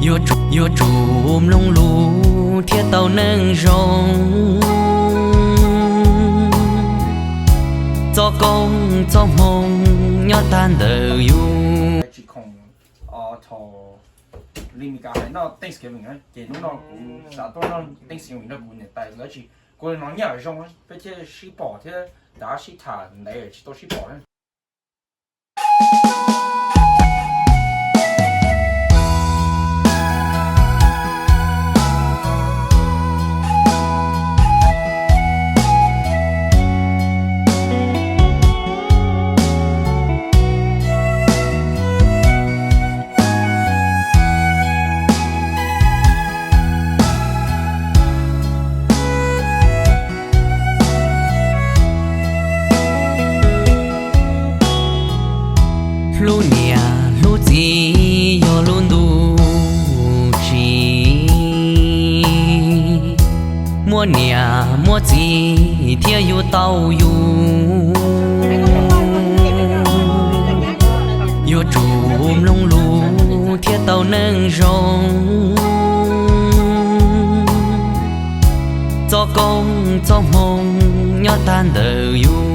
Yuav tsum mloog lus thiaj tau neej zoo, txoj koob txoj hmoo nyob tag ntawm yus. Tsis khoom, thaum Limika hais noj Thanksgiving na, ces hnub no kuv xav tuaj noj Thanksgiving nrog kuv niam tais lawv tsis, kuv li no nyiaj zoo, peb thiaj sib pom thiab, tab sib tham ntev tsis tau sib pom na. Hlub niam hlub txiv yog lub ntuj tsim, muaj niam muaj txiv thiaj yuav tau yus. Yuav tsum mloog lus thiaj tau neej zoo, txoj koob txoj hmoo nyob tag ntawm yus.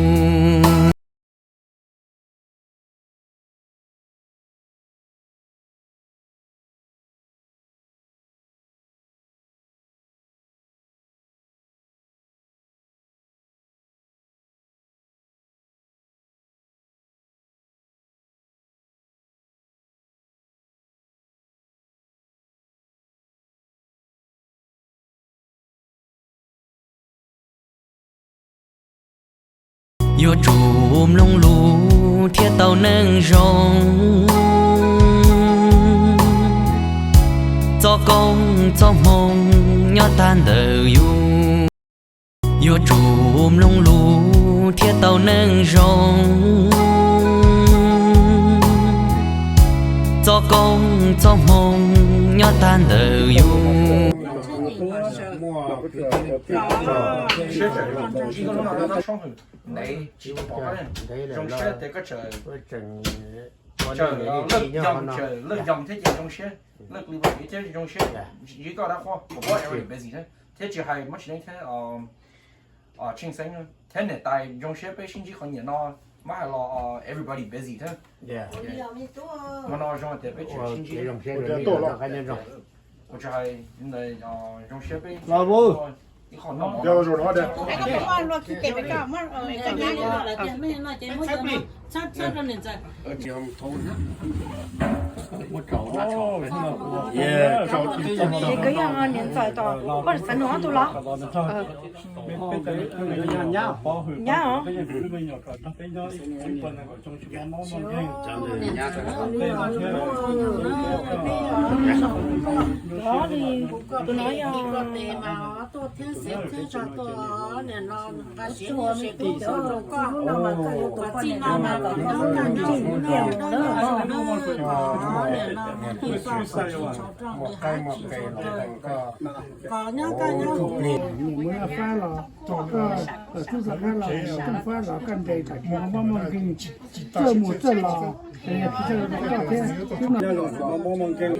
Yuav tsum mloog lus thiaj tau neej zoo, txoj koob txoj hmoo nyob tag ntawm yus. Yuav tsum mloog lus thiaj tau neej zoo, txoj koob txoj hmoo nyob tag ntawm yus. Zoo siab tias koj tseem, tseem lawj yoos thiab ces zoo siab, lawj kws thiab zoo siab, yog koj dab qhuab, whatever busy thiab, thiab tsis hais muab tsis neej thiab, tsheej xeeb thiab niam tais zoo siab peb sib ntsib qhov nyiam no, muab hais los everybody busy thiab. Hmo no zoo tias peb tseem sib ntsib. Kuv tsis hais, zoo siab peb ib qho no. Koj xav nug ob tug los? Nyab os. Tus no yog Mus noj fab los, koj tub rov qab los, koj fab los koj ntes kom tsis muaj mob muaj nkeeg, txawj mus txawj los, tsis txawj los koj thiab.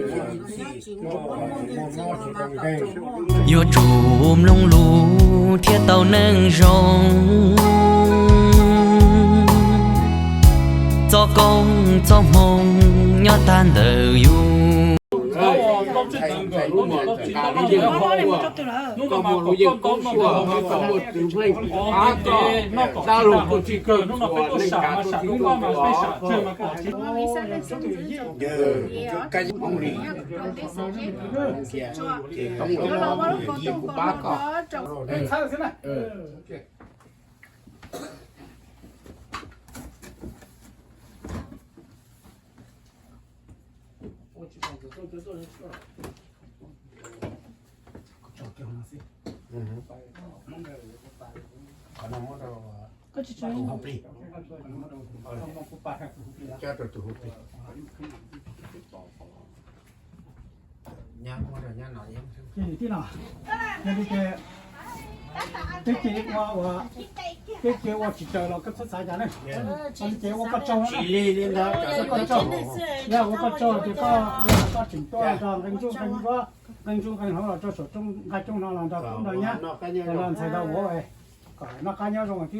Yuav tsum mloog lus thiaj tau neej zoo, txoj koob txoj hmoo nyob tag ntawm yus. Qhov no muab rau tus hauv plig, coj rau tus hauv plig. Nyab muab rau nyab no. Yog li ces Teb ces ua, ua, teb ces ua tsis raws los koj txhob xav cas ne. Teb ces ua koj tsaug, ua koj tsaug, yog ua koj tsaug ces koj, koj tseem tuaj nrog nqee ntsuj nqee nquab, nqee ntsuj nqee hauv los rau saum rooj nqaij coob no los nrog tub nrog nyab, los ntxhais los ua kom noj qab nyob zoo twb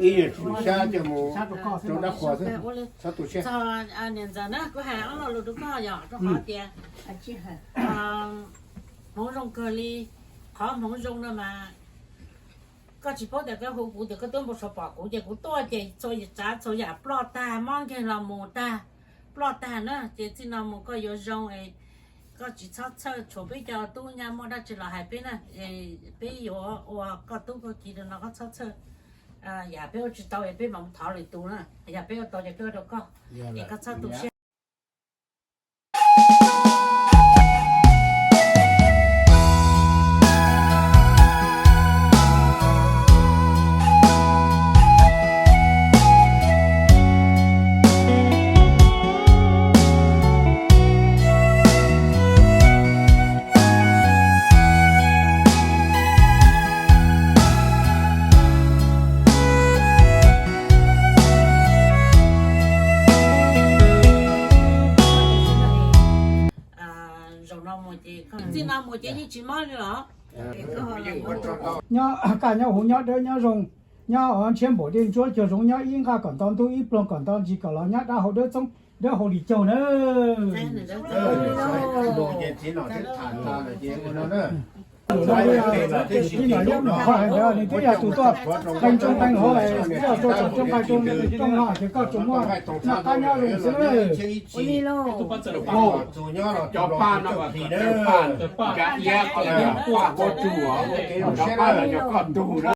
ib yam tsum xyab coj mus xyab rau koj xwb, rau dab qhuas xwb, txhob tu siab. Niam ntxawm na, kuv hais ob lo lus rau koj yom, rau qhov tias hmoov zoo kawg li. Qhov hmoov zoo no mas koj tsis paub tias koj hu kuv tias koj twb npau suav pom kuv ces kuv tuaj ces txhua tsav txhua yam ploj tag, mob nkeeg los mus tag, ploj tag na. Ces txij no mus koj yuav zoo es koj tsis txhob txhawj, tshuav peb cov tub nyab muaj dab tsi los hais peb na, peb yuav ua koj tub koj kiv rau no, koj txhob txhawj. Yam peb ua tsis tau es peb mam thov lwm tus na, yam peb ua tau ces peb ua rau koj, es koj txhob tu siab. Zaum no mus ces, txij no mus ces yeej tsis mob li los? Nyob kaj nyob huv nyob dawb nyob zoo, nyob ntshiab npaum dej ntsuab cuag zoov, nyob ib nqaj kom nto ntuj ib ploog kom nto ntsis kom los nyob dawb hau dawb txoob dawb hau li caug na. Tib no nyob mus kho hais ntawd nws twb yog tus tuaj qee ntsuj qee hauv, tuaj rau tsoom rooj nqaij rooj no ces koj tsuas muaj noj qab nyob zoo xwb. Cov paj no, cov paj, cov paj no yog kuaj kuv tsug, cov paj no yog koj tsug.